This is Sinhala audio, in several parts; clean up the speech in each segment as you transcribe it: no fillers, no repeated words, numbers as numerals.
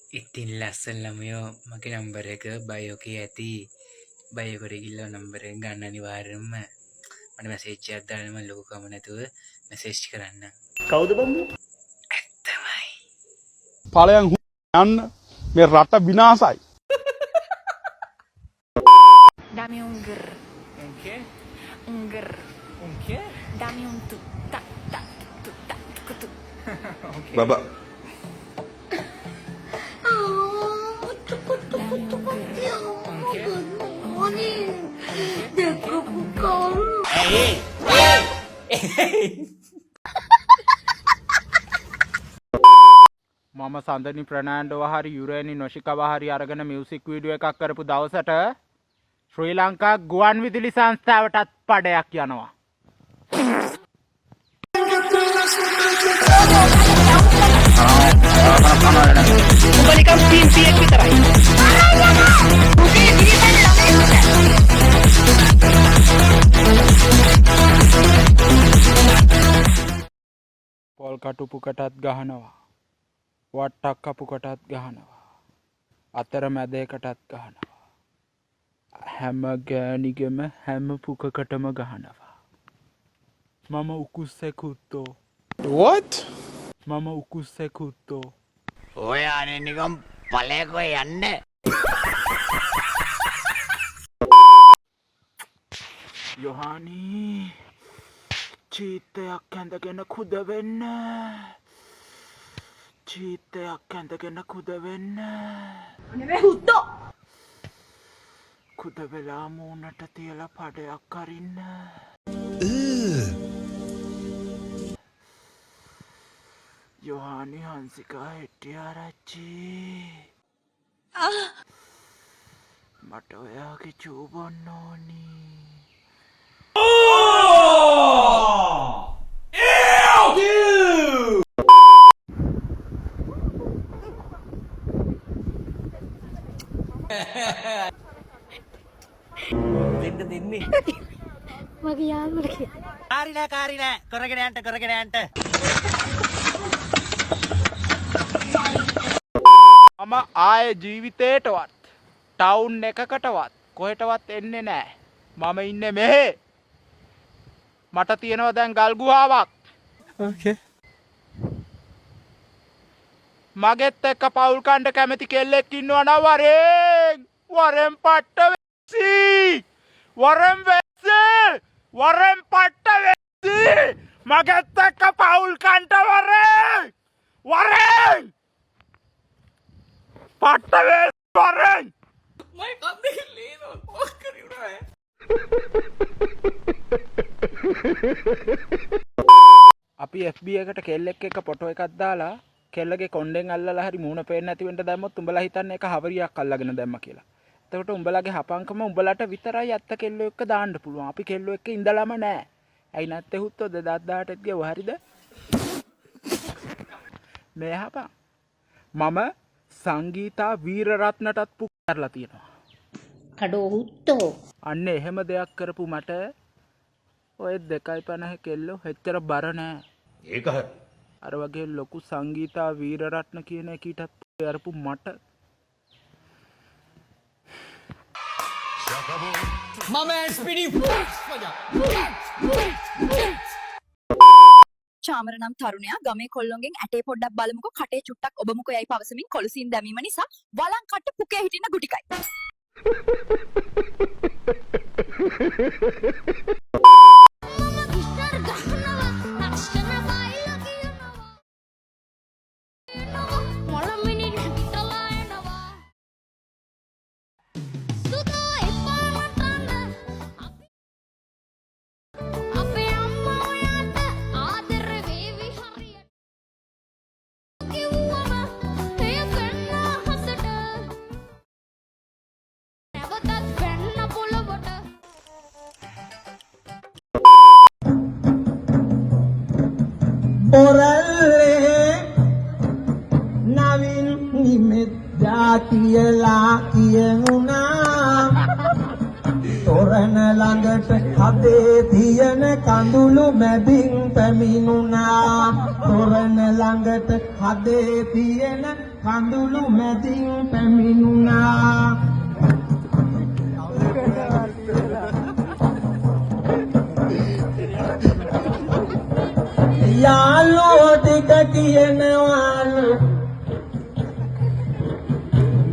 ඉතින් ලස්සන ළමයෝ මගේ නම්බර් එක බයෝ එකේ ඇති. බයෝ එකට ගිහලා නම්බර් එක ගන්න අනිවාර්යෙන්ම. මට මැසේජ් එකක් දාන්න, මම ලොකුකම නැතුව මැසේජ් කරන්න. කවුද බං? ඇත්තමයි. ඵලයන් යන්න මේ රට විනාසයි. Dame un grr. Un qué? Un grr. Un qué? Dame un tu ta ta tu ta tu tu. Okay. Baba. Un qué? මම සඳනි ප්‍රනාන්ඩෝව හරි යුරේනි නොෂිකව හරි අරගෙන මියුසික් වීඩියෝ එකක් කරපු දවසට ශ්‍රී ලංකා ගුවන් විදුලි සංස්ථාවටත් පඩයක් යනවා. පොල් කටුපුකටත් ගහනවා. වට්ටක් කපුකටත් ගහනවා. අතර මැද එකටත් ගහනවා. හැම ගෑණිගෙම හැම පුකකටම ගහනවා. මම උකුස්සෙකුත්තෝ. What? මම උකුස්සෙකුත්තෝ. ඔය අනේ නිකන් ඵලයකෝ යන්න. යොහානි චීත්තයක් ඇඳගෙන කුද වෙන්න. චීත්තයක් ඇඳගෙන කුද වෙන්න. හුත්තෝ. කුද වෙලා මූණට තියලා පඩයක් අරින්න. යොහානි හංසිකා හෙට්ටිආරච්චි. මට ඔයාගේ චූ බොන්න ඕනි. දෙන්න දෙන්නේ. මගේ යාළුවට කියන්න. කාරි නෑ කාරි නෑ, කරගෙන යන්න කරගෙන යන්න. මම ආයේ ජීවිතේටවත් ටවුන් එකකටවත් කොහෙටවත් එන්නේ නෑ. මම ඉන්නේ මෙහෙ. මට තියෙනවා දැන් ගල් ගුහාවක්. ඕකේ. මගෙත් එක්ක පවුල් කණ්ඩ කැමති කෙල්ලෙක් ඉන්නවා නම් වරෙන් වරෙන් පට්ට වෙස්සි, වරෙන් වෙස්සි, වරෙන් පට්ට වෙස්සි. මගෙත් එක්ක පවුල් කණ්ඩ වරෙන් වරෙන් පට්ට වෙස්සි වරෙන්. අපි FB එකට කෙල්ලෙක් එක්ක ෆොටෝ එකක් දාලා කෙල්ලගේ කොණ්ඩෙන් අල්ලලා හරි මූණ පේන්නේ නැති වෙන්න දැම්මොත් උඹලා හිතන්නේ ඒක හවරියක් අල්ලගෙන දැම්ම කියලා. එතකොට උඹලගේ හපංකම උඹලට විතරයි ඇත්ත කෙල්ලෝ එක්ක දාන්න පුළුවන්. අපි කෙල්ලෝ එක්ක ඉඳලම නෑ. ඇයි නැත්තේ හුත්තෝ 2018 ගියව හරිද? මේ හපං. මම සංගීතා වීරරත්නටත් පුක් කරලා තියෙනවා. අඩෝ හුත්තෝ. අන්න එහෙම දෙයක් කරපු මට ඔය 2.50 කෙල්ලෝ එච්චර බර නෑ. ඒක හරි. අර වගේ ලොකු සංගීතා වීරරත්න කියන එකටත් අරපු මට මම ඇස්පිඩි. චාමර නම් තරුණයා ගමේ කොල්ලොන්ගෙන් ඇටේ පොඩ්ඩක් බලමුකෝ, කටේ චුට්ටක් ඔබමුකෝ යයි පවසමින් කොළුසින් දැමීම නිසා වලං කට්ට පුකේ හිටින ගුටිකයි. ගිටාර් ගහනවා, ලක්ෂණ බයිලා කියනවා. මොළමිනි නැගිටලා එනවා. සුදෝ එපා නටන්න. අපේ අම්මා ඔයාට ආදර වේවි හරියට. කිව්වම එය වෙන්න හසට. නැවතත් වෙන්න පොළොවට. බොරල්ලේ නවින් නිමෙත් ජාතියලා කියනුනා, තොරණ ළඟට හදේ තියෙන කඳුළු මැදින් පැමිණුනා. තොරණ ළඟට හදේ තියෙන කඳුළු මැදින් පැමිණුණා. යාළුවෝ ටික කියනවාලු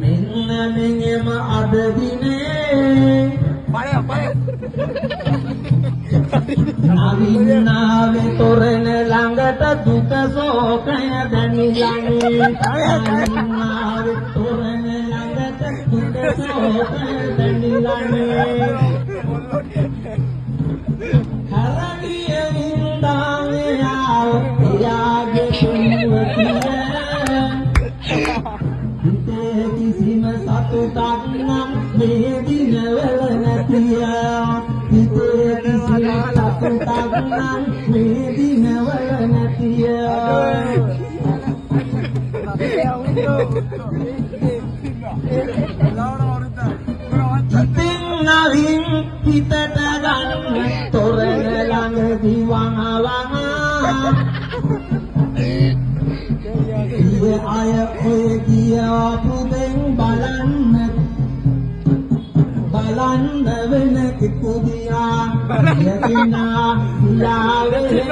මෙන්න මෙහෙම අද දිනේ නවින්නාවේ තොරණ ළඟට දුක ශෝකය දැනිලානේ. නවින්නාවේ තොරණ ළඟට දුක ශෝකය දැනිලානේ. හරණිය වින්දාවේ ආව එයාගේ තුන්වතිය. හිතේ කිසිම සතුටක් නම් මේ දිනවල නැතිය. හිතේ කිසිම සතුටක් නම් මේ දිනවල නැතිය. ඉතින් නවින් හිතට ගන්න තොරණ ළඟදී වහ වහ ගිය අය ඔය ගියාපු දෙන් බලන්න බලන්න වෙන කිකුදියා යකිනා යාවේ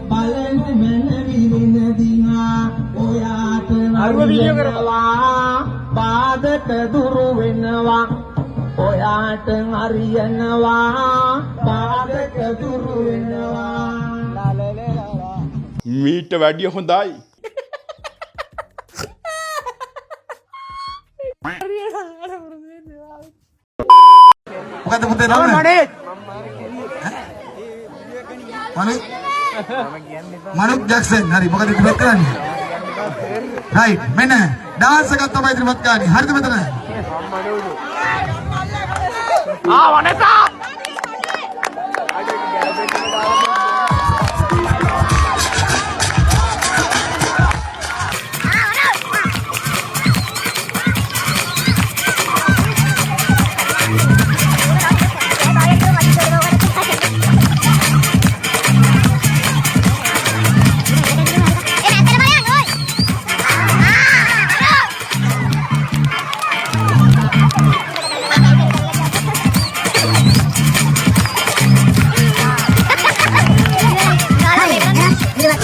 බලන මන විඳින දිනා ඔයාට හරියනවා බාධක දුරු වෙනවා. ඔයාට හරියනවා බාධක දුරු වෙනවා. මීට වැඩිය හොඳයි. මොකද්ද පුතේ නම? මනෝජ්. මනෝජ් ජැක්සන්. හරි, මොකද ඉදිරිපත් කරන්නේ? රයිට්, මෙන්න ඩාන්ස් එකක් තමයි ඉදිරිපත් කරන්නේ. හරිද මෙතන? ආ වනසා.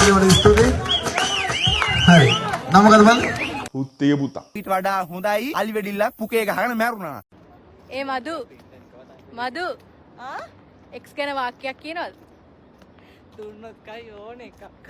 ඒවට ස්තුතියි. හරි. නම මොකද බලන්න? පුත්තේ පුතා. ඊට වඩා හොඳයි අලි වෙඩිල්ලක් පුකේ ගහගෙන මැරුණා. ඒ මధు මధు ආ එක්ස් ගැන වාක්‍යයක් කියනවද? දුන්නොත් කයි ඕන එකක්.